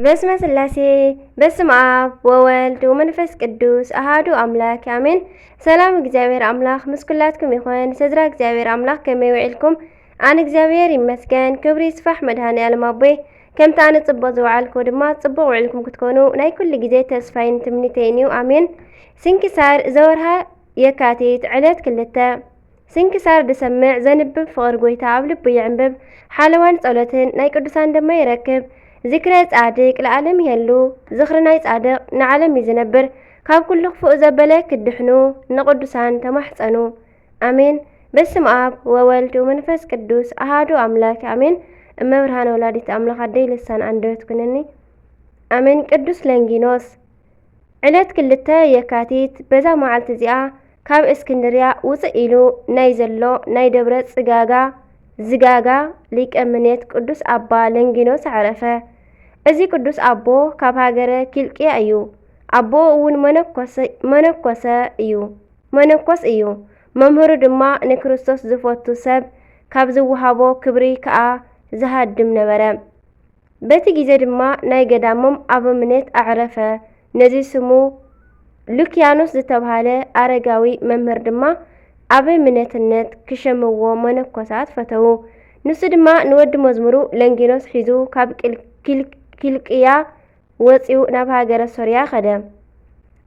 በስመ ስላሴ፣ በስመ ኣብ ወወልድ ወመንፈስ ቅዱስ ኣሃዱ ኣምላክ ኣሜን። ሰላም እግዚኣብሔር ኣምላክ ምስ ኩላትኩም ይኹን። ስድራ እግዚኣብሔር ኣምላክ ከመይ ውዒልኩም? ኣነ እግዚኣብሔር ይመስገን፣ ክብሪ ይስፋሕ መድሃኔ ኣለም ኣቦይ። ከምቲ ኣነ ጽቡቕ ዝወዓልኩ ድማ ጽቡቕ ውዒልኩም ክትኮኑ ናይ ኩሉ ግዜ ተስፋይን ትምኒተይን እዩ። ኣሜን። ስንክሳር ዘወርሃ የካቲት ዕለት ክልተ። ስንክሳር ዝሰምዕ ዘንብብ ፍቕሪ ጎይታ ኣብ ልቡ ይዕንብብ። ሓለዋን ጸሎትን ናይ ቅዱሳን ድማ ይረክብ። ዝክረ ጻድቅ ለዓለም ይሄሉ። ዝኽሪ ናይ ጻድቕ ንዓለም እዩ ዝነብር። ካብ ኩሉ ክፉእ ዘበለ ክድሕኑ ንቅዱሳን ተማሕጸኑ። ኣሜን። በስም ኣብ ወወልድ ወመንፈስ ቅዱስ ኣሃዱ ኣምላክ ኣሜን። እመብርሃን ወላዲት ኣምላኽ ኣደይ ልሳን ኣንደበት ኩነኒ። ኣሜን። ቅዱስ ለንጊኖስ ዕለት ክልተ የካቲት በዛ መዓልቲ እዚኣ ካብ እስክንድርያ ውፅእ ኢሉ ናይ ዘሎ ናይ ደብረ ፅጋጋ ዝጋጋ ሊቀ ምኔት ቅዱስ ኣባ ለንጊኖስ ኣዕረፈ። እዚ ቅዱስ ኣቦ ካብ ሃገረ ኪልቅያ እዩ። ኣቦኡ እውን መነኮሰ እዩ። መነኮስ እዩ። መምህሩ ድማ ንክርስቶስ ዝፈቱ ሰብ ካብ ዝወሃቦ ክብሪ ከኣ ዝሃድም ነበረ። በቲ ግዜ ድማ ናይ ገዳሞም ኣበምኔት ኣዕረፈ። ነዚ ስሙ ሉክያኖስ ዝተብሃለ ኣረጋዊ መምህር ድማ ኣበምኔትነት ክሸምዎ መነኮሳት ፈተዉ። ንሱ ድማ ንወዲ መዝሙሩ ለንጊኖስ ሒዙ ካብ ኪልቅያ ወጺኡ ናብ ሃገረ ሶርያ ኸደ።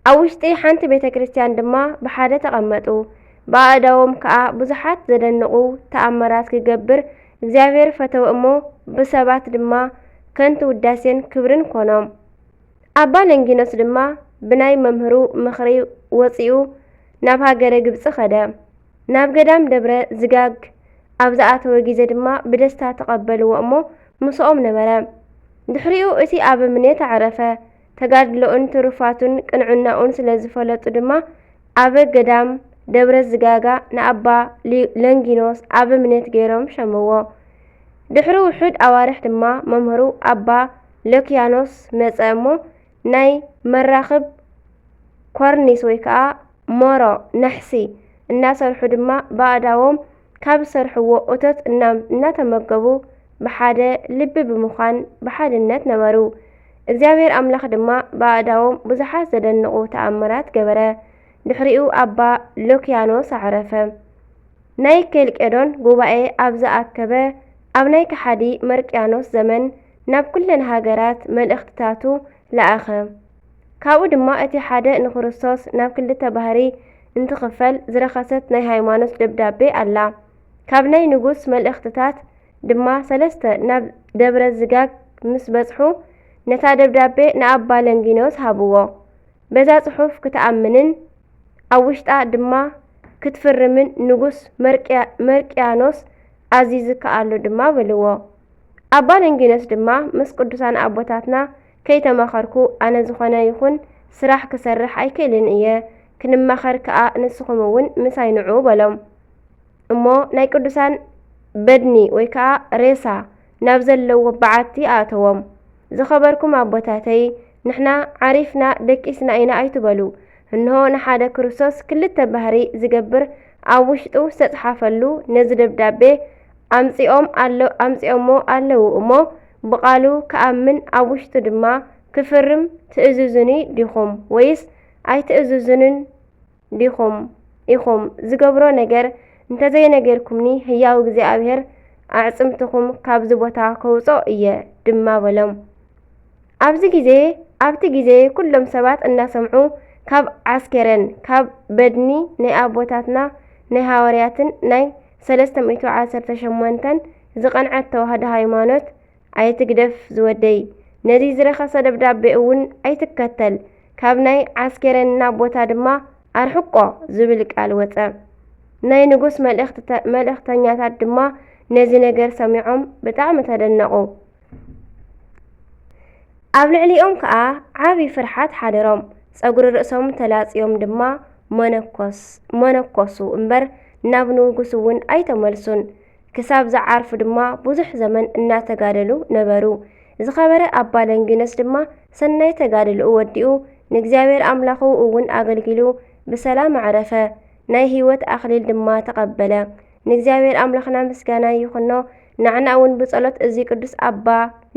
ኣብ ውሽጢ ሓንቲ ቤተ ክርስቲያን ድማ ብሓደ ተቐመጡ። ብኣእዳዎም ከኣ ብዙሓት ዘደንቑ ተኣምራት ክገብር እግዚኣብሔር ፈተወ እሞ፣ ብሰባት ድማ ከንቱ ውዳሴን ክብርን ኮኖም። ኣባ ለንጊኖስ ድማ ብናይ መምህሩ ምኽሪ ወጺኡ ናብ ሃገረ ግብጺ ኸደ። ናብ ገዳም ደብረ ዝጋግ ኣብ ዝኣተወ ግዜ ድማ ብደስታ ተቐበልዎ እሞ ምስኦም ነበረ። ድሕሪኡ እቲ ኣበምኔት ኣዕረፈ። ተጋድሎኡን ትሩፋቱን ቅንዕናኡን ስለ ዝፈለጡ ድማ ኣበ ገዳም ደብረ ዝጋጋ ንኣባ ለንጊኖስ ኣበምኔት ገይሮም ሸምዎ። ድሕሪ ውሑድ ኣዋርሕ ድማ መምህሩ ኣባ ለክያኖስ መጸ እሞ ናይ መራኽብ ኮርኒስ ወይ ከኣ ሞሮ ነሕሲ እናሰርሑ ድማ ብኣእዳዎም ካብ ዝሰርሕዎ እቶት እናተመገቡ ብሓደ ልቢ ብምዃን ብሓድነት ነበሩ። እግዚኣብሔር ኣምላኽ ድማ ብኣእዳዎም ብዙሓት ዘደንቑ ተኣምራት ገበረ። ድሕሪኡ ኣባ ሎክያኖስ ኣዕረፈ። ናይ ኬልቄዶን ጉባኤ ኣብ ዝኣከበ ኣብ ናይ ከሓዲ መርቅያኖስ ዘመን ናብ ኩለን ሃገራት መልእኽትታቱ ለኣኸ። ካብኡ ድማ እቲ ሓደ ንክርስቶስ ናብ ክልተ ባህሪ እንትኽፈል ዝረኸሰት ናይ ሃይማኖት ደብዳቤ ኣላ። ካብ ናይ ንጉስ መልእኽትታት ድማ ሰለስተ ናብ ደብረ ዝጋግ ምስ በጽሑ፣ ነታ ደብዳቤ ንኣባ ለንጊኖስ ሃብዎ። በዛ ጽሑፍ ክትኣምንን ኣብ ውሽጣ ድማ ክትፍርምን ንጉስ መርቅያኖስ ኣዚዙካ ኣሎ ድማ በልዎ። ኣባ ለንጊኖስ ድማ ምስ ቅዱሳን ኣቦታትና ከይተማኸርኩ ኣነ ዝኾነ ይኹን ስራሕ ክሰርሕ ኣይክእልን እየ፣ ክንማኸር ከኣ ንስኹም እውን ምሳይ ንዑ በሎም። እሞ ናይ ቅዱሳን በድኒ ወይ ከኣ ሬሳ ናብ ዘለዎ በዓቲ ኣእተዎም። ዝኸበርኩም ኣቦታተይ፣ ንሕና ዓሪፍና ደቂስና ኢና ኣይትበሉ። እንሆ ንሓደ ክርስቶስ ክልተ ባህሪ ዝገብር ኣብ ውሽጡ ዝተጽሓፈሉ ነዚ ደብዳቤ ኣምጺኦም ኣሎ ኣምጺኦሞ ኣለዉ እሞ ብቓሉ ክኣምን ኣብ ውሽጡ ድማ ክፍርም ትእዝዙኒ ዲኹም ወይስ ኣይትእዝዙንን ዲኹም ኢኹም ዝገብሮ ነገር እንተዘይነገርኩምኒ ህያው እግዚኣብሔር ኣዕጽምትኹም ካብዚ ቦታ ከውጾ እየ ድማ በሎም። ኣብዚ ግዜ ኣብቲ ግዜ ኩሎም ሰባት እናሰምዑ ካብ ዓስኬረን ካብ በድኒ ናይ ኣቦታትና ናይ ሃዋርያትን ናይ ሰለስተ ሚእቲ ዓሰርተ ሸሞንተን ዝቐንዐት ተዋህዶ ሃይማኖት ኣይትግደፍ ዝወደይ፣ ነዚ ዝረኸሰ ደብዳቤ እውን ኣይትከተል፣ ካብ ናይ ዓስኬረና ቦታ ድማ ኣርሕቆ ዝብል ቃል ወጸ። ናይ ንጉስ መልእኽተኛታት ድማ ነዚ ነገር ሰሚዖም ብጣዕሚ ተደነቑ። ኣብ ልዕሊኦም ከኣ ዓቢ ፍርሓት ሓደሮም፣ ጸጉሪ ርእሶም ተላጽዮም ድማ መነኮስ መነኮሱ እምበር ናብ ንጉስ እውን ኣይተመልሱን። ክሳብ ዝዓርፉ ድማ ብዙሕ ዘመን እናተጋደሉ ነበሩ። ዝኸበረ ኣባ ለንጊኖስ ድማ ሰናይ ተጋድልኡ ወዲኡ ንእግዚኣብሔር ኣምላኹ እውን ኣገልጊሉ ብሰላም ኣዕረፈ። ናይ ህይወት ኣኽሊል ድማ ተቐበለ። ንእግዚኣብሔር ኣምላኽና ምስጋና ይኹኖ። ንዓና እውን ብጸሎት እዚ ቅዱስ ኣባ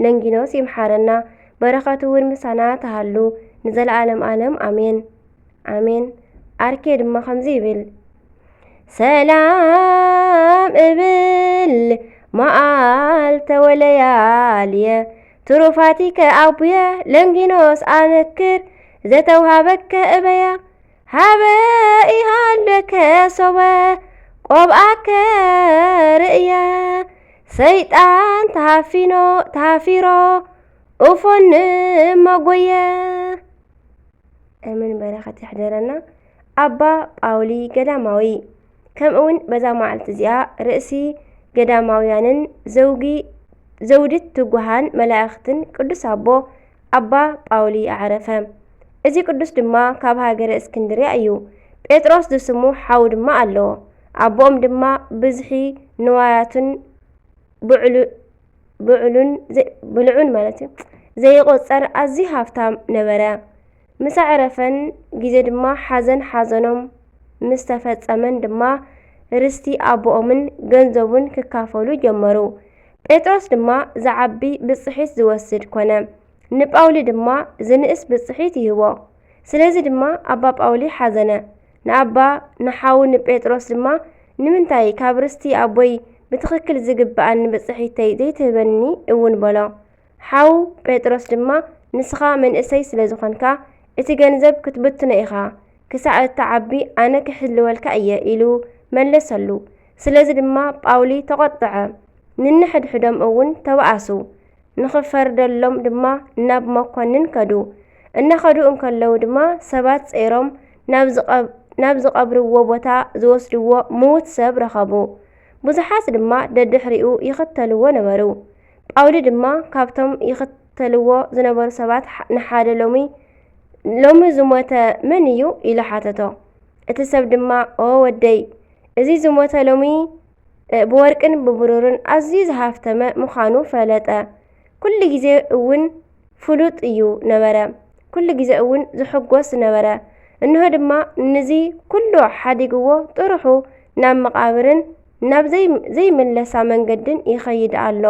ለንጊኖስ ይምሓረና። በረኸቱ እውን ምሳና ትሃሉ ንዘለዓለም ዓለም። ኣሜን፣ ኣሜን። ኣርኬ ድማ ከምዚ ይብል፣ ሰላም እብል መዓልተ ወለያልየ፣ ትሩፋቲከ ኣቡየ ለንጊኖስ ኣነክር፣ ዘተውሃበከ እበያ፣ ሃበ ኢሃለከ ሶበ፣ ቆብኣከ ርእየ፣ ሰይጣን ተሃፊኖ፣ ተሃፊሮ፣ እፎን መጎየ። ኣሜን። በረኸት ይሕደረና። ኣባ ጳውሊ ገዳማዊ። ከምኡ እውን በዛ መዓልቲ እዚኣ ርእሲ ገዳማውያንን ዘውጊ፣ ዘውድት ትጉሃን መላእኽትን ቅዱስ ኣቦ ኣባ ጳውሊ ኣዕረፈ። እዚ ቅዱስ ድማ ካብ ሃገረ እስክንድርያ እዩ። ጴጥሮስ ዝስሙ ሓው ድማ ኣለዎ። ኣቦኦም ድማ ብዝሒ ንዋያቱን ብዕሉ-፣ ብዕሉን ዘ-፣ ብልዑን ማለት እዩ፣ ዘይቆጸር ኣዝዩ ሃብታም ነበረ። ምስ ኣዕረፈን ግዜ ድማ ሓዘን ሓዘኖም ምስ ተፈጸመን ድማ ርስቲ ኣቦኦምን ገንዘቡን ክካፈሉ ጀመሩ። ጴጥሮስ ድማ ዝዓቢ ብጽሒት ዝወስድ ኮነ፣ ንጳውሊ ድማ ዝንእስ ብጽሒት ይህቦ። ስለዚ ድማ ኣባ ጳውሊ ሓዘነ። ንኣባ ንሓዉ ንጴጥሮስ ድማ፣ "ንምንታይ ካብ ርስቲ ኣቦይ ብትኽክል ዝግብኣኒ ብጽሒተይ ዘይትህበኒ?" እውን በሎ። ሓው ጴጥሮስ ድማ፣ "ንስኻ መንእሰይ ስለ ዝኾንካ፣ እቲ ገንዘብ ክትብትኖ ኢኻ፣ ክሳዕ እትዓቢ ኣነ ክሕልወልካ እየ" ኢሉ መለሰሉ። ስለዚ ድማ ጳውሊ ተቖጥዐ፣ ንንሕድሕዶም እውን ተባኣሱ። ንኽፈርደሎም ድማ ናብ መኮንን ከዱ። እናኸዱ እንከለዉ ድማ ሰባት ጸይሮም ናብ ዝቐብ-፣ ናብ ዝቐብርዎ ቦታ ዝወስድዎ ምዉት ሰብ ረኸቡ። ብዙሓት ድማ ደድሕሪኡ ይኽተልዎ ነበሩ። ጳውሊ ድማ ካብቶም ይኽተልዎ ዝነበሩ ሰባት ሓ-፣ ንሓደ፣ "ሎሚ፣ ሎሚ ዝሞተ መን እዩ?" ኢሉ ሓተቶ። እቲ ሰብ ድማ፣ "ኦ ወደይ፣ እዚ ዝሞተ ሎሚ፣ እ፣ ብወርቅን ብብሩርን ኣዝዩ ዝሃፍተመ ምዃኑ ፈለጠ። ኩሉ ግዜ እውን ፍሉጥ እዩ ነበረ። ኩሉ ግዜ እውን ዝሕጎስ ነበረ። እንሆ ድማ ንዚ ኩሉ ሓዲግዎ ጥርሑ ናብ መቓብርን ናብ ዘይ-፣ ዘይምለሳ መንገድን ይኸይድ ኣሎ።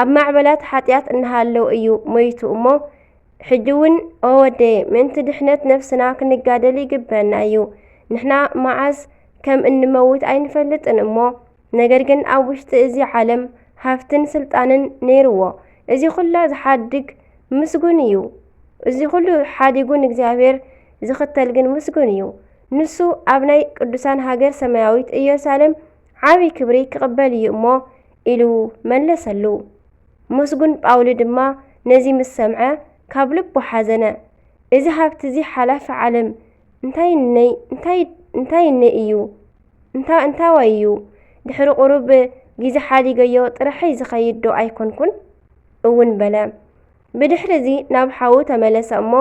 ኣብ ማዕበላት ሓጢኣት እናሃለወ እዩ ሞይቱ እሞ፣ ሕጂ እውን ኦ ወደየ፣ ምእንቲ ድሕነት ነፍስና ክንጋደል ይግበአና እዩ። ንሕና መዓስ ከም እንመውት ኣይንፈልጥን እሞ፣ ነገር ግን ኣብ ውሽጢ እዚ ዓለም ሃብትን ስልጣንን ነይርዎ። እዚ ኩላ ዝሓድግ ምስጉን እዩ። እዚ ኩሉ ሓዲጉ ንእግዚኣብሔር ዝኽተል ግን ምስጉን እዩ። ንሱ ኣብ ናይ ቅዱሳን ሃገር ሰማያዊት ኢየሩሳሌም ዓቢ ክብሪ ክቕበል እዩ እሞ፣ ኢሉ መለሰሉ። ምስጉን ጳውሊ ድማ ነዚ ምስ ሰምዐ፣ ካብ ልቡ ሓዘነ። እዚ ሃብቲ እዚ ሓላፊ ዓለም እንታይ ነይ-፣ እንታይ፣ እንታይ ነይ እዩ? እንታ-፣ እንታዋይ እዩ? ድሕሪ ቁሩብ ግዜ ሓዲገዮ ጥራሐይ ዝኸይድ ዶ ኣይኮንኩን? እውን በለ። ብድሕሪ እዚ ናብ ሓዉ ተመለሰ እሞ፣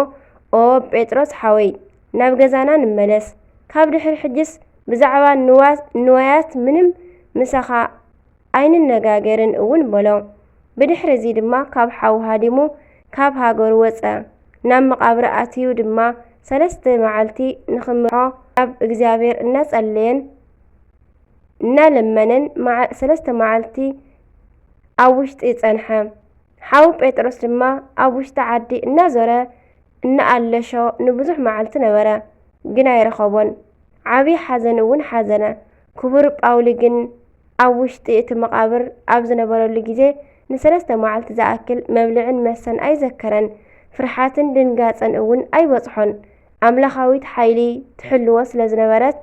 ኦ ጴጥሮስ ሓወይ፣ ናብ ገዛና ንመለስ። ካብ ድሕሪ ሕጅስ ብዛዕባ ንዋ-፣ ንዋያት ምንም ምሳኻ ኣይንነጋገርን እውን በሎ። ብድሕሪ እዚ ድማ ካብ ሓዉ ሃዲሙ ካብ ሃገሩ ወጸ። ናብ መቓብር ኣትዩ ድማ ሰለስተ መዓልቲ ንኽምርሖ ናብ እግዚኣብሔር እናጸለየን እናለመነን መዓ-፣ ሰለስተ መዓልቲ ኣብ ውሽጢ ጸንሐ። ሓው ጴጥሮስ ድማ ኣብ ውሽጢ ዓዲ እናዞረ እናኣለሾ ንብዙሕ መዓልቲ ነበረ፣ ግን ኣይረኸቦን። ዓብዪ ሓዘን እውን ሓዘነ። ክቡር ጳውሊ ግን ኣብ ውሽጢ እቲ መቓብር ኣብ ዝነበረሉ ግዜ ንሰለስተ መዓልቲ ዝኣክል መብልዕን መስተን ኣይዘከረን። ፍርሓትን ድንጋጸን እውን ኣይበጽሖን። ኣምላኻዊት ሓይሊ ትሕልዎ ስለ ዝነበረት፣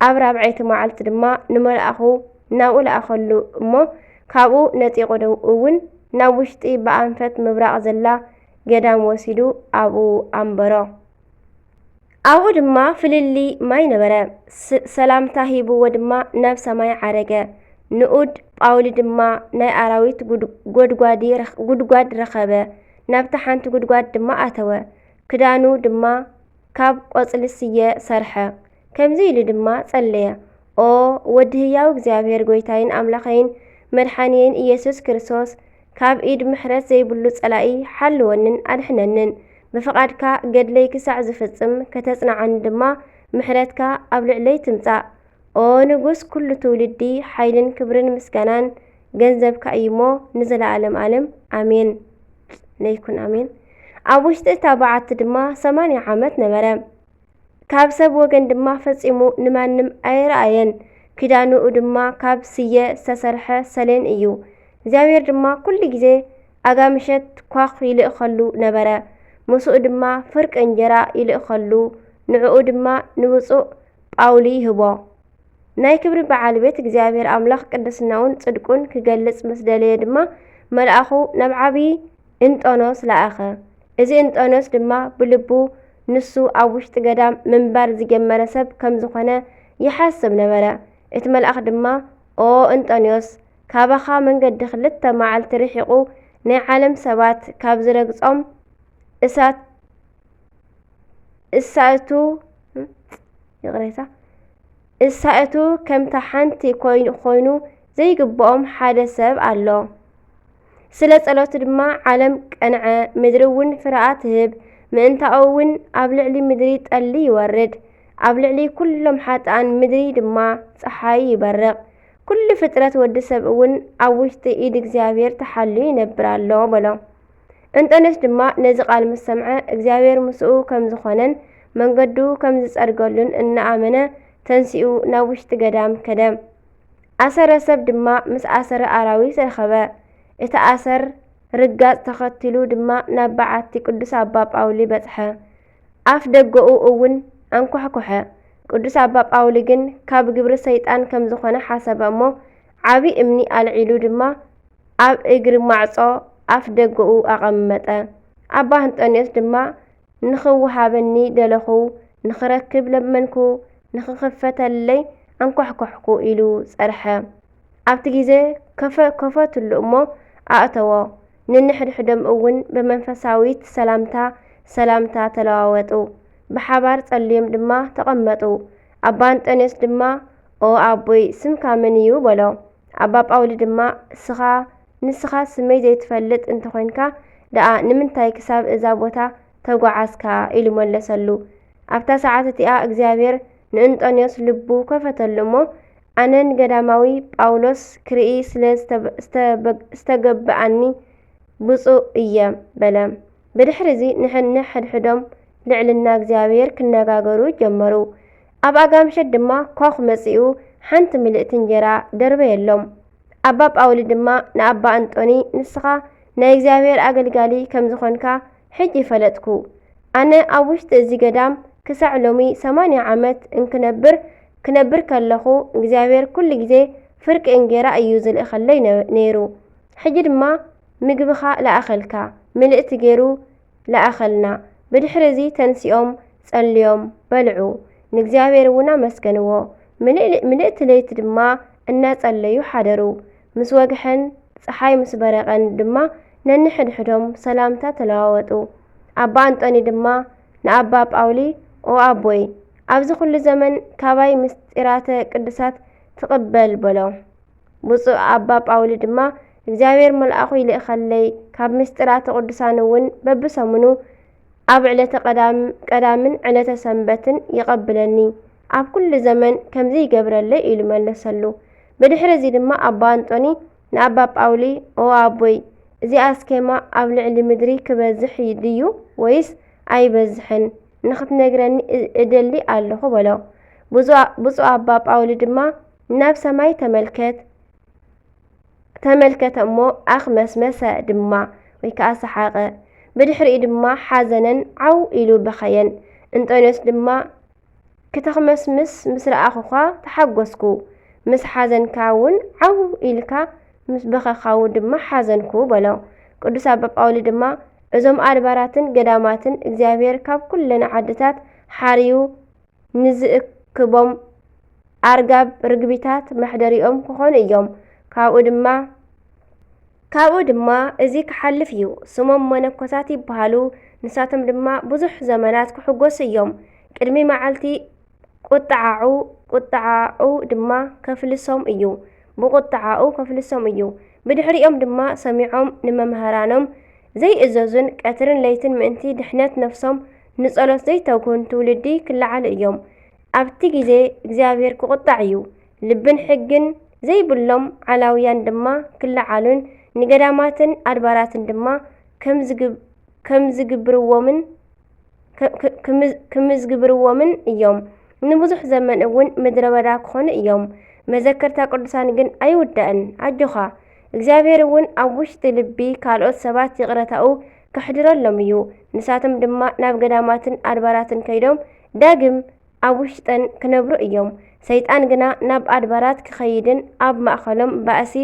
ኣብ ራብዐይቲ መዓልቲ ድማ ንመልኣኹ ናብኡ ለኣኸሉ እሞ፣ ካብኡ ነጢቑ እውን ናብ ውሽጢ ብኣንፈት ምብራቕ ዘላ ገዳም ወሲዱ ኣብኡ ኣንበሮ። ኣብኡ ድማ ፍልልይ ማይ ነበረ። ስ-፣ ሰላምታ ሂብዎ ድማ ናብ ሰማይ ዓረገ። ንኡድ ጳውሊ ድማ ናይ ኣራዊት ጉድ-፣ ጎድጓዲ ረኽ-፣ ጉድጓድ ረኸበ። ናብታ ሓንቲ ጉድጓድ ድማ ኣተወ። ክዳኑ ድማ ካብ ቆጽሊ ስየ ሰርሐ። ከምዚ ኢሉ ድማ ጸለየ፣ ኦ ወዲ ህያው እግዚኣብሔር፣ ጐይታይን ኣምላኸይን መድሓንየይን ኢየሱስ ክርስቶስ፣ ካብ ኢድ ምሕረት ዘይብሉ ጸላኢ ሓልወንን ኣድሕነንን። ብፍቓድካ ገድለይ ክሳዕ ዝፍጽም ከተጽንዓኒ ድማ ምሕረትካ ኣብ ልዕለይ ትምጻእ። ኦ ንጉስ፣ ኩሉ ትውልዲ ሓይልን ክብርን ምስጋናን ገንዘብካ እዩ እሞ ንዘለኣለም ኣለም ኣሜን። ነይኩን ኣሜን። ኣብ ውሽጢ እታ በዓቲ ድማ ሰማንያ ዓመት ነበረ። ካብ ሰብ ወገን ድማ ፈጺሙ ንማንም ኣይረኣየን። ኪዳንኡ ድማ ካብ ስየ ዝተሰርሐ ሰሌን እዩ። እግዚኣብሔር ድማ ኩሉ ግዜ ኣጋምሸት ኳኽ ይልእኸሉ ነበረ። ምስኡ ድማ ፍርቂ እንጀራ ይልእኸሉ፣ ንዕኡ ድማ ንብፁዕ ጳውሊ ይህቦ። ናይ ክብሪ በዓል ቤት እግዚኣብሔር ኣምላኽ ቅድስናኡን ጽድቁን ክገልጽ ምስ ደለየ ድማ፣ መልኣኹ ናብ ዓብዪ እንጦንዮስ ለኣኸ። እዚ እንጦንዮስ ድማ ብልቡ ንሱ ኣብ ውሽጢ ገዳም ምንባር ዝጀመረ ሰብ ከም ዝኾነ ይሓስብ ነበረ። እቲ መልኣኽ ድማ፣ ኦ እንጦንዮስ፣ ካባኻ መንገዲ ክልተ መዓልቲ ርሒቑ ናይ ዓለም ሰባት ካብ ዝረግጾም እሳት እሳእቱ ይቕሬታ እሳእቱ ከምታ ሓንቲ ኮይኑ ዘይግብኦም ሓደ ሰብ ኣሎ። ስለ ጸሎቱ ድማ ዓለም ቀንዐ፣ ምድሪ እውን ፍረኣ ትህብ። ምእንታኡ እውን ኣብ ልዕሊ ምድሪ ጠሊ ይወርድ፣ ኣብ ልዕሊ ኩሎም ሓጥኣን ምድሪ ድማ ጸሓይ ይበርቕ። ኩሉ ፍጥረት ወዲ ሰብ እውን ኣብ ውሽጢ ኢድ እግዚኣብሔር ተሓልዩ ይነብር ኣሎ በሎ። እንጦንዮስ ድማ ነዚ ቃል ምስ ሰምዐ እግዚኣብሔር ምስኡ ከም ዝኾነን መንገዱ ከም ዝጸርገሉን እናኣመነ ተንሲኡ ናብ ውሽጢ ገዳም ከደ። ኣሰረ ሰብ ድማ ምስ ኣሰረ ኣራዊት ረኸበ። እቲ ኣሰር ርጋጽ ተኸቲሉ ድማ ናብ በዓቲ ቅዱስ ኣባ ጳውሊ በጽሐ። ኣፍ ደገኡ እውን ኣንኳሕኩሐ። ቅዱስ ኣባ ጳውሊ ግን ካብ ግብሪ ሰይጣን ከም ዝኾነ ሓሰበ እሞ ዓቢ እምኒ ኣልዒሉ ድማ ኣብ እግሪ ማዕጾ ኣፍ ደገኡ ኣቐመጠ። ኣባ እንጦንዮስ ድማ ንኽወሃበኒ ደለኹ፣ ንኽረክብ ለመንኩ፣ ንኽኽፈተለይ ኣንኳሕኳሕኩ ኢሉ ጸርሐ። ኣብቲ ግዜ ከፈ-፣ ከፈትሉ እሞ ኣእተዎ። ንንሕድሕዶም እውን ብመንፈሳዊት ሰላምታ ሰላምታ ተለዋወጡ። ብሓባር ጸልዮም ድማ ተቐመጡ። ኣባ እንጦንዮስ ድማ ኦ ኣቦይ ስምካ መን እዩ በሎ። ኣባ ጳውሊ ድማ እስኻ ንስኻ ስመይ ዘይትፈልጥ እንተኾይንካ ደኣ ንምንታይ ክሳብ እዛ ቦታ ተጓዓዝካ? ኢሉ መለሰሉ። ኣብታ ሰዓት እቲኣ እግዚኣብሔር ንእንጦንዮስ ልቡ ከፈተሉ እሞ ኣነ ንገዳማዊ ጳውሎስ ክርኢ ስለ ዝተገበኣኒ ብፁእ እየ በለ። ብድሕሪ እዚ ንሕንሕድሕዶም ልዕልና እግዚኣብሔር ክነጋገሩ ጀመሩ። ኣብ ኣጋምሸት ድማ ኳኽ መጺኡ ሓንቲ ምልእቲ እንጀራ ደርበየሎም። ኣባ ጳውሊ ድማ ንኣባ እንጦኒ ንስኻ ናይ እግዚኣብሔር ኣገልጋሊ ከም ዝኾንካ ሕጂ ፈለጥኩ። ኣነ ኣብ ውሽጢ እዚ ገዳም ክሳዕ ሎሚ ሰማንያ ዓመት እንክነብር ክነብር ከለኹ እግዚኣብሔር ኩሉ ግዜ ፍርቂ እንጌራ እዩ ዝልእኸለይ ነይሩ። ሕጂ ድማ ምግብኻ ለኣኸልካ ምልእቲ ገይሩ ለኣኸልና። ብድሕሪ እዚ ተንሲኦም ጸልዮም በልዑ፣ ንእግዚኣብሔር እውን ኣመስገንዎ። ምልእቲ ለይቲ ድማ እናጸለዩ ሓደሩ። ምስ ወግሐን ጸሓይ ምስ በረቐን ድማ ነንሕድሕዶም ሰላምታ ተለዋወጡ። ኣባ ኣንጦኒ ድማ ንኣባ ጳውሊ ኦ ኣቦይ፣ ኣብዚ ኹሉ ዘመን ካባይ ምስጢራተ ቅዱሳት ትቕበል በሎ። ብፁዕ ኣባ ጳውሊ ድማ እግዚኣብሔር መልኣኹ ይልእኸለይ፣ ካብ ምስጢራተ ቅዱሳን እውን በብሰሙኑ ኣብ ዕለተ ቀዳምን ዕለተ ሰንበትን ይቐብለኒ፣ ኣብ ኩሉ ዘመን ከምዚ ይገብረለይ ኢሉ መለሰሉ። ብድሕሪ እዚ ድማ ኣባ ኣንጦኒ ንኣባ ጳውሊ ኦ ኣቦይ፣ እዚ ኣስኬማ ኣብ ልዕሊ ምድሪ ክበዝሕ ድዩ ወይስ ኣይበዝሕን ንኽትነግረኒ እደሊ ኣለኹ በሎ። ብፁዕ ኣባ ጳውሊ ድማ ናብ ሰማይ ተመልከት ተመልከተ እሞ ኣኽመስመሰ ድማ ወይ ከዓ ሰሓቐ። ብድሕሪኡ ድማ ሓዘነን ዓው ኢሉ በኸየን። እንጦንዮስ ድማ ክተኽመስምስ ምስ ረኣኹኻ ተሓጎስኩ፣ ምስ ሓዘንካ እውን ዓው ኢልካ ምስ በኸኻው ድማ ሓዘንኩ በሎ። ቅዱስ ኣባ ጳውሊ ድማ እዞም ኣድባራትን ገዳማትን እግዚኣብሔር ካብ ኩለን ዓድታት ሓርዩ ንዝእክቦም ኣርጋብ ርግቢታት መሕደሪኦም ክኾኑ እዮም። ካብኡ ድማ ካብኡ ድማ እዚ ክሓልፍ እዩ። ስሞም መነኮሳት ይበሃሉ። ንሳቶም ድማ ብዙሕ ዘመናት ክሕጎሱ እዮም። ቅድሚ መዓልቲ ቁጥዓኡ ቁጥዓኡ ድማ ከፍልሶም እዩ። ብቁጥዓኡ ከፍልሶም እዩ። ብድሕሪኦም ድማ ሰሚዖም ንመምህራኖም ዘይእዘዙን ቀትርን ለይትን ምእንቲ ድሕነት ነፍሶም ንጸሎት ዘይተግሁን ትውልዲ ክለዓሉ እዮም። ኣብቲ ግዜ እግዚኣብሔር ክቑጣዕ እዩ። ልብን ሕግን ዘይብሎም ዓላውያን ድማ ክለዓሉን ንገዳማትን ኣድባራትን ድማ ከም ዝግብ ከምዝግብርዎምን ከምዝግብርዎምን እዮም። ንብዙሕ ዘመን እውን ምድረ በዳ ክኾኑ እዮም። መዘከርታ ቅዱሳን ግን ኣይውዳእን። ኣጆኻ፣ እግዚኣብሔር እውን ኣብ ውሽጢ ልቢ ካልኦት ሰባት ይቕረታኡ ከሕድረሎም እዩ። ንሳቶም ድማ ናብ ገዳማትን ኣድባራትን ከይዶም ዳግም ኣብ ውሽጠን ክነብሩ እዮም። ሰይጣን ግና ናብ ኣድባራት ክኸይድን ኣብ ማእኸሎም ባእሲ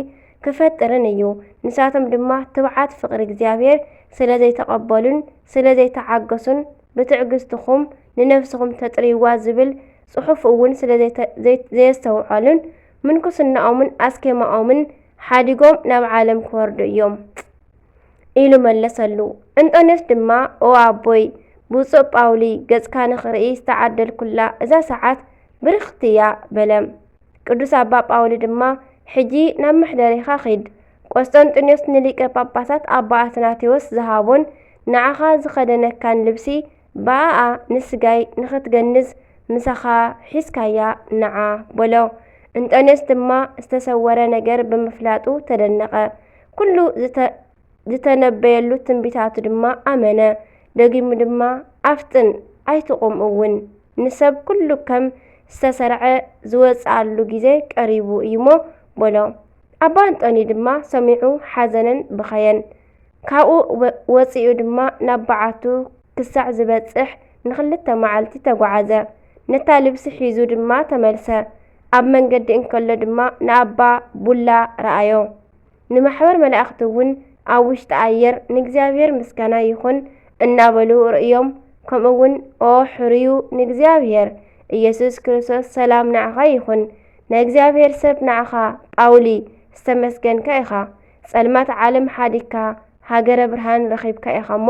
ክፈጥርን እዩ። ንሳቶም ድማ ትብዓት ፍቕሪ እግዚኣብሔር ስለ ዘይተቐበሉን ስለ ዘይተዓገሱን ብትዕግስትኹም ንነፍስኹም ተጥርይዋ ዝብል ጽሑፍ እውን ስለ ዘየስተውዓሉን ምንኩስናኦምን ኣስኬማኦምን ሓዲጎም ናብ ዓለም ክወርዱ እዮም ኢሉ መለሰሉ። እንጦንዮስ ድማ ኦ ኣቦይ ብፁእ ጳውሊ ገጽካ ንኽርኢ ዝተዓደልኩላ እዛ ሰዓት ብርኽቲ እያ በለ። ቅዱስ ኣባ ጳውሊ ድማ ሕጂ ናብ መሕደሪኻ ኺድ። ቆስጠንጢኖስ ንሊቀ ጳጳሳት ኣባ ኣትናቴዎስ ዝሃቦን ንዓኻ ዝኸደነካን ልብሲ ብኣኣ ንስጋይ ንኽትገንዝ ምሳኻ ሒዝካያ ንዓ በሎ። እንጠንዮስ ድማ ዝተሰወረ ነገር ብምፍላጡ ተደነቐ። ኩሉ ዝተነበየሉ ትንቢታቱ ድማ ኣመነ። ደጊሙ ድማ ኣፍጥን ኣይትቑም እውን ንሰብ ኩሉ ከም ዝተሰርዐ ዝወፅኣሉ ግዜ ቀሪቡ እዩሞ በሎ። ኣባ እንጠንዩ ድማ ሰሚዑ ሓዘነን ብኸየን። ካብኡ ወፂኡ ድማ ናብ በዓቱ ክሳዕ ዝበፅሕ ንክልተ መዓልቲ ተጓዓዘ። ነታ ልብሲ ሒዙ ድማ ተመልሰ። ኣብ መንገዲ እንከሎ ድማ ንኣባ ቡላ ረኣዮ። ንማሕበር መላእኽቲ እውን ኣብ ውሽጢ ኣየር ንእግዚኣብሔር ምስጋና ይኹን እናበሉ ርእዮም፣ ከምኡ እውን ኦ ሕርዩ ንእግዚኣብሔር፣ ኢየሱስ ክርስቶስ ሰላም ንዓኻ ይኹን፣ ናይ እግዚኣብሔር ሰብ ንዓኻ ጳውሊ ዝተመስገንካ ኢኻ፣ ጸልማት ዓለም ሓዲግካ ሃገረ ብርሃን ረኺብካ ኢኻ እሞ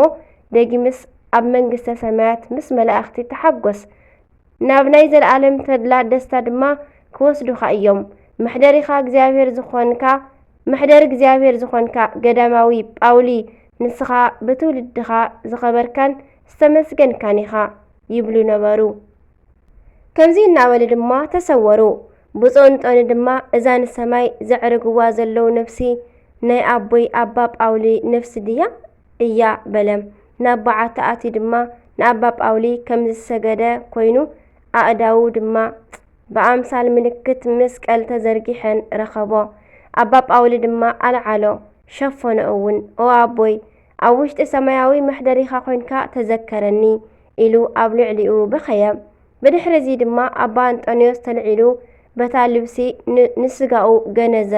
ደጊምስ ኣብ መንግስተ ሰማያት ምስ መላእኽቲ ተሓጎስ። ናብ ናይ ዘለኣለም ተድላ ደስታ ድማ ክወስዱኻ እዮም። መሕደሪኻ እግዚኣብሔር ዝኾንካ መሕደሪ እግዚኣብሔር ዝኾንካ ገዳማዊ ጳውሊ ንስኻ ብትውልድኻ ዝኸበርካን ዝተመስገንካን ኢኻ ይብሉ ነበሩ። ከምዚ እናበሉ ድማ ተሰወሩ። ብፁዕ እንጦኒ ድማ እዛ ንሰማይ ዘዕርግዋ ዘለዉ ነፍሲ ናይ ኣቦይ ኣባ ጳውሊ ነፍሲ ድያ እያ በለ። ናብ በዓቲ ኣትዩ ድማ ንኣባ ጳውሊ ከም ዝሰገደ ኮይኑ ኣእዳዉ ድማ ብኣምሳል ምልክት መስቀል ተዘርጊሐን ረኸቦ። ኣባ ጳውሊ ድማ ኣልዓሎ፣ ሸፈኖ እውን፣ ኦ ኣቦይ፣ ኣብ ውሽጢ ሰማያዊ መሕደሪኻ ኮይንካ ተዘከረኒ ኢሉ ኣብ ልዕሊኡ በኸየ። ብድሕሪ እዚ ድማ ኣባ ኣንጠንዮስ ተልዒሉ በታ ልብሲ ንስጋኡ ገነዘ።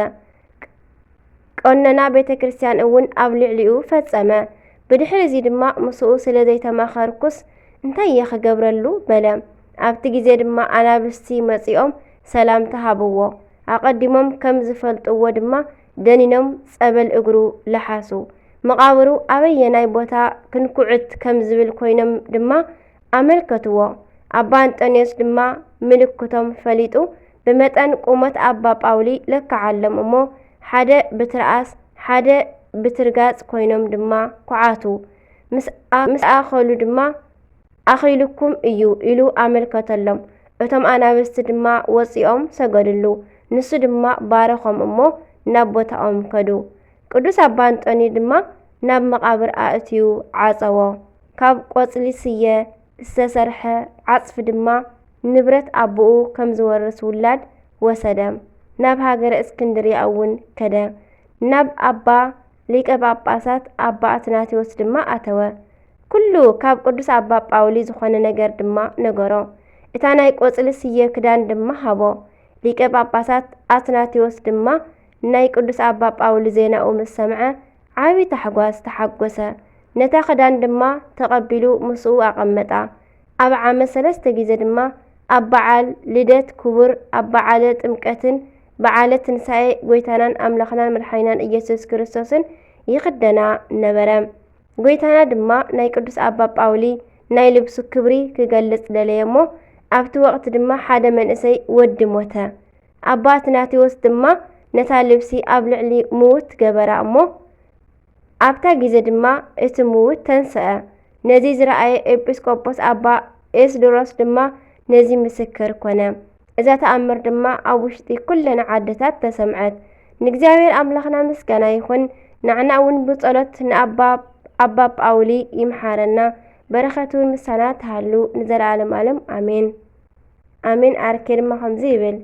ቀኖና ቤተ ክርስቲያን እውን ኣብ ልዕሊኡ ፈጸመ። ብድሕሪ እዚ ድማ ምስኡ ስለ ዘይተማኸርኩስ እንታይ እየ ክገብረሉ በለ። ኣብቲ ግዜ ድማ ኣናብስቲ መጺኦም ሰላምታ ሃብዎ። ኣቐዲሞም ከም ዝፈልጥዎ ድማ ደኒኖም ጸበል እግሩ ለሓሱ። መቓብሩ ኣበየናይ ቦታ ክንኩዕት ከም ዝብል ኮይኖም ድማ ኣመልከትዎ። ኣባ ኣንጠንዮስ ድማ ምልክቶም ፈሊጡ ብመጠን ቁመት ኣባ ጳውሊ ለክዓሎም እሞ ሓደ ብትርኣስ ሓደ ብትርጋጽ ኮይኖም ድማ ኩዓቱ። ምስ ኣኸሉ ድማ ኣኺሉኩም እዩ ኢሉ ኣመልከተሎም። እቶም ኣናብስቲ ድማ ወጺኦም ሰገድሉ። ንሱ ድማ ባረኾም እሞ ናብ ቦታኦም ከዱ። ቅዱስ ኣባ ኣንጠንዩ ድማ ናብ መቓብር ኣእትዩ ዓጸዎ። ካብ ቆጽሊ ስየ ዝተሰርሐ ዓጽፊ ድማ ንብረት ኣቦኡ ከም ዝወርስ ውላድ ወሰደ። ናብ ሃገረ እስክንድርያ እውን ከደ። ናብ ኣባ ሊቀ ጳጳሳት ኣባ ኣትናቴዎስ ድማ ኣተወ። ኩሉ ካብ ቅዱስ ኣባ ጳውሊ ዝኾነ ነገር ድማ ነገሮ። እታ ናይ ቆጽሊ ስየ ክዳን ድማ ሃቦ። ሊቀ ጳጳሳት ኣትናቴዎስ ድማ ናይ ቅዱስ ኣባ ጳውሊ ዜናኡ ምስ ሰምዐ ዓቢ ታሕጓስ ተሓጎሰ። ነታ ክዳን ድማ ተቐቢሉ ምስኡ ኣቐመጣ። ኣብ ዓመት ሰለስተ ግዜ ድማ ኣብ በዓል ልደት ክቡር፣ ኣብ በዓለ ጥምቀትን በዓለ ትንሳኤ ጐይታናን ኣምላኽናን መድሓኒናን ኢየሱስ ክርስቶስን ይኽደና ነበረ። ጐይታና ድማ ናይ ቅዱስ ኣባ ጳውሊ ናይ ልብሱ ክብሪ ክገልጽ ደለየ እሞ ኣብቲ ወቕቲ ድማ ሓደ መንእሰይ ወዲ ሞተ። ኣባ ኣትናቴዎስ ድማ ነታ ልብሲ ኣብ ልዕሊ ምዉት ገበራ እሞ ኣብታ ግዜ ድማ እቲ ምዉት ተንስአ። ነዚ ዝረኣየ ኤጲስቆጶስ ኣባ ኤስድሮስ ድማ ነዚ ምስክር ኮነ። እዛ ተኣምር ድማ ኣብ ውሽጢ ኩለን ዓድታት ተሰምዐት። ንእግዚኣብሔር ኣምላኽና ምስጋና ይኹን። ንዓና እውን ብጸሎት ንኣባ ኣባ ጳውሊ ይምሓረና። በረኸት እውን ምሳና ትሃሉ ንዘለዓለም ዓለም። ኣሜን። ኣሜን። ኣርኬ ድማ ከምዚ ይብል፣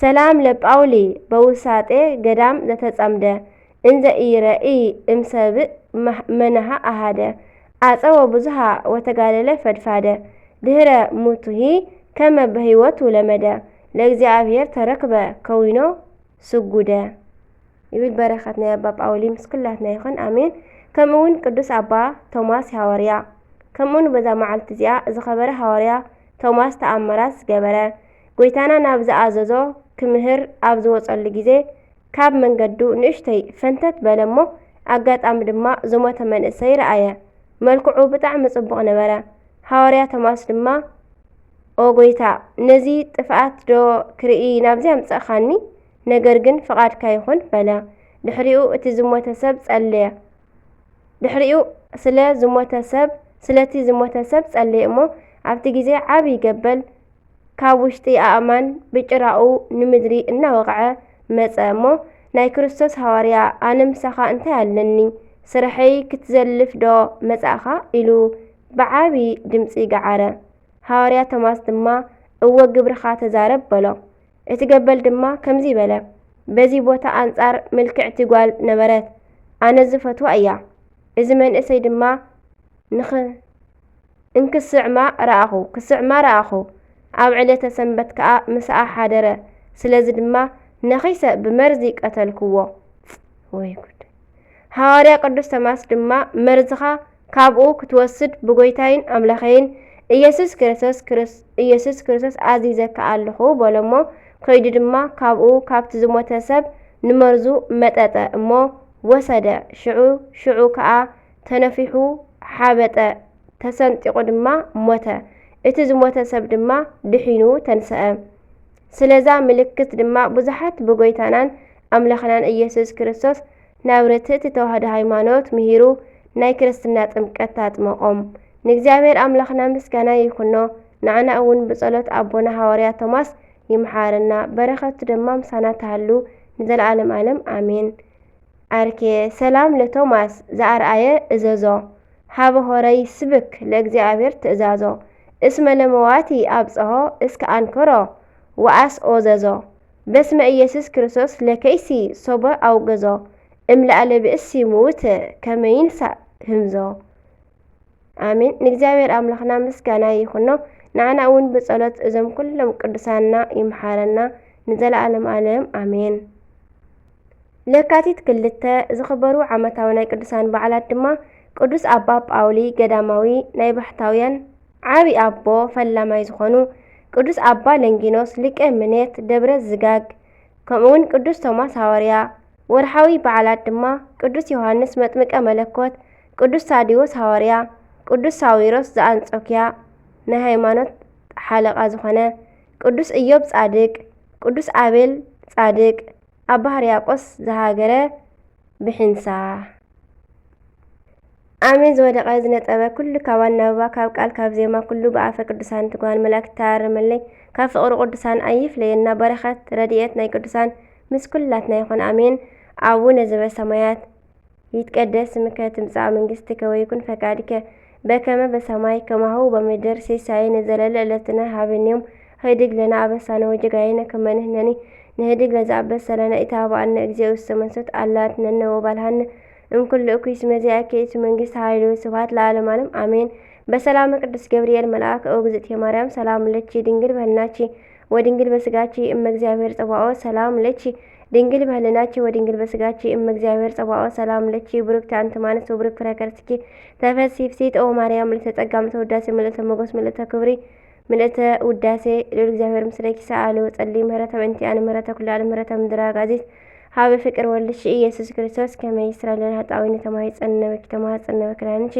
ሰላም ለጳውሊ በውሳጤ ገዳም ዘተጸምደ፣ እንዘ ኢረኢ እምሰብእ መህ-፣ መነሃ ኣሃደ፣ ኣጸወ ብዙሃ ወተጋደለ ፈድፋደ፣ ድህረ ሙቱሂ ከመ በህይወቱ ለመደ፣ ለእግዚኣብሔር ተረክበ ከዊኖ ስጉደ። ይብል። በረኸት ናይ ኣባ ጳውሊ ምስ ኩላትና ይኹን። ኣሜን። ከምኡ እውን ቅዱስ ኣባ ቶማስ ሃዋርያ፣ ከምኡ እውን በዛ መዓልቲ እዚኣ ዝኸበረ ሃዋርያ ቶማስ ተኣምራት ዝገበረ፣ ጎይታና ናብ ዝኣዘዞ ክምህር ኣብ ዝወጸሉ ግዜ፣ ካብ መንገዱ ንእሽተይ ፈንተት በለ እሞ፣ ኣጋጣሚ ድማ ዝሞተ መንእሰይ ረኣየ። መልክዑ ብጣዕሚ ጽቡቕ ነበረ። ሃዋርያ ቶማስ ድማ፣ ኦ ጎይታ፣ ነዚ ጥፍኣት ዶ ክርኢ ናብዚ ኣምጻእካኒ? ነገር ግን ፍቓድካ ይኹን በለ። ድሕሪኡ እቲ ዝሞተ ሰብ ጸለየ። ድሕሪኡ ስለ ዝሞተ ሰብ፣ ስለቲ ዝሞተ ሰብ ጸለየ እሞ፣ ኣብቲ ግዜ ዓቢ ገበል ካብ ውሽጢ ኣእማን ብጭራኡ ንምድሪ እናወቕዐ መጸ እሞ፣ ናይ ክርስቶስ ሃዋርያ፣ ኣነ ምሳኻ እንታይ ኣለኒ? ስርሐይ ክትዘልፍ ዶ መጻእኻ? ኢሉ ብዓቢ ድምጺ ገዓረ። ሃዋርያ ቶማስ ድማ፣ እወ፣ ግብርኻ ተዛረብ በሎ። እቲ ገበል ድማ ከምዚ በለ፣ በዚ ቦታ ኣንጻር ምልክዕቲ ጓል ነበረት፣ ኣነ ዝፈትዋ እያ። እዚ መንእሰይ ድማ ንኽ-፣ እንክስዕማ ረኣኹ፣ ክስዕማ ረኣኹ። ኣብ ዕለተ ሰንበት ከኣ ምስኣ ሓደረ። ስለዚ ድማ ነኺሰ ብመርዚ ቀተልክዎ። ወይ ጉድ! ሃዋርያ ቅዱስ ቶማስ ድማ፣ መርዝኻ ካብኡ ክትወስድ ብጎይታይን ኣምላኸይን ኢየሱስ ክርስቶስ፣ ክርስ-፣ ኢየሱስ ክርስቶስ ኣዚዘካ ኣለኹ በሎ እሞ፣ ከይዱ ድማ ካብኡ ካብቲ ዝሞተ ሰብ ንመርዙ መጠጠ እሞ ወሰደ። ሽዑ፣ ሽዑ ከኣ ተነፊሑ ሓበጠ፣ ተሰንጢቑ ድማ ሞተ። እቲ ዝሞተ ሰብ ድማ ድሒኑ ተንስአ። ስለዛ ምልክት ድማ ብዙሓት ብጎይታናን ኣምላኽናን ኢየሱስ ክርስቶስ ናብ ርትዕቲ ተዋህዶ ሃይማኖት ምሂሩ ናይ ክርስትና ጥምቀት ኣጥመቖም። ንእግዚኣብሔር ኣምላኽና ምስጋና ይኹኖ፣ ንዓና እውን ብጸሎት ኣቦና ሃዋርያ ቶማስ ይምሓረና፣ በረኸቱ ድማ ምሳና ትሃሉ ንዘለዓለም ዓለም ኣሜን። ኣርኬ ሰላም ለቶማስ ዘኣርኣየ እዘዞ፣ ሀበ ሆረ ይስብክ ለእግዚኣብሔር ትእዛዞ፣ እስመ ለመዋቲ ኣብጽሖ እስከ ኣንክሮ ወኣስ ኦዘዞ፣ በስመ ኢየሱስ ክርስቶስ ለከይሲ ሶበ ኣውገዞ፣ እምላእለ ብእሲ ምውት ከመ ይንሳእ ህምዞ። ኣሜን። ንእግዚኣብሔር ኣምላኽና ምስጋና ይኹኖ። ንዓና እውን ብጸሎት እዞም ኩሎም ቅዱሳንና ይምሓረና ንዘለዓለም ዓለም። ኣሜን። ለካቲት ክልተ ዝኽበሩ ዓመታዊ ናይ ቅዱሳን በዓላት ድማ ቅዱስ ኣባ ጳውሊ ገዳማዊ ናይ ባሕታውያን ዓቢ ኣቦ ፈላማይ ዝኾኑ፣ ቅዱስ ኣባ ለንጊኖስ ሊቀ ምኔት ደብረ ዝጋግ፣ ከምኡውን ቅዱስ ቶማስ ሃዋርያ። ወርሓዊ በዓላት ድማ ቅዱስ ዮሃንስ መጥምቀ መለኮት፣ ቅዱስ ታዲዎስ ሃዋርያ፣ ቅዱስ ሳዊሮስ ዘኣንጾኪያ ናይ ሃይማኖት ሓለቓ ዝኾነ፣ ቅዱስ ኢዮብ ጻድቅ፣ ቅዱስ ኣቤል ጻድቅ፣ ኣባ ሕርያቆስ ዘሃገረ ብሒንሳ። ኣሜን። ዝወደቐ ዝነጠበ ኩሉ ካብ ኣናብባ፣ ካብ ቃል፣ ካብ ዜማ፣ ኩሉ ብኣፈ ቅዱሳን ትጉሃን መላእክት ተኣረመለይ። ካብ ፍቕሪ ቅዱሳን ኣይፍለየና። በረኸት ረድኤት ናይ ቅዱሳን ምስ ኩላትና ይኹን። ኣሜን። ኣቡነ ዘበሰማያት ይትቀደስ ስምከ ትምጻእ መንግስትከ ወይኩን ፈቃድከ በከመ በሰማይ ከማሁ በምድር። ሲሳየነ ዘለለ ዕለትነ ሀበነ ዮም፣ ህድግ ለነ አበሳነ ወጌጋየነ ከመ ንሕነኒ ንህድግ ለዘአበሰ ለነ። ኢታብአነ እግዚኦ ውስተ መንሱት፣ አላ አድኅነነ ወባልሐነ እምኩሉ እኩይ፣ እስመ ዚአከ ይእቲ መንግስት ኃይል ወስብሐት ለዓለመ ዓለም፣ አሜን። በሰላመ ቅዱስ ገብርኤል መልአክ፣ ኦ እግዝእትየ ማርያም፣ ሰላም ለኪ፣ ድንግል በህልናኪ ወድንግል በስጋኪ፣ እመ እግዚአብሔር ጸባኦት፣ ሰላም ለኪ፣ ድንግል በህልናኪ ወድንግል በስጋኪ፣ እመ እግዚአብሔር ጸባኦት፣ ሰላም ለኪ፣ ብሩክቲ አንቲ እማንስት ወብሩክ ፍሬ ከርስኪ፣ ተፈሲ ፍሲት ኦ ማርያም፣ ምልዕተ ጸጋ፣ ምልዕተ ውዳሴ፣ ምልዕተ ሞገስ፣ ምልዕተ ክብሪ፣ ምልዕተ ውዳሴ፣ ልዑል እግዚኣብሔር ምስሌኪ፣ ሰአሊ ወጸሊ፣ ምህረተ በእንቲአነ፣ ምህረተ ኩሉ ዓለም፣ ምህረተ ምድረ አጋዚት፣ ሀበ ፍቅር ወልድኪ ኢየሱስ ክርስቶስ፣ ከመ ይስራ ለነ ኃጣውኢነ፣ ተማሂጸነ በኪ፣ ተማሂጸነ በኪ፣ ዳንኪ።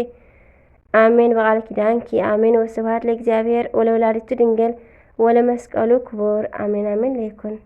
አሜን። በቃል ኪዳንኪ፣ አሜን። ወስብሐት ለእግዚአብሔር ወለወላዲቱ ድንግል ወለመስቀሉ ክቡር፣ አሜን፣ አሜን። ለይኩን።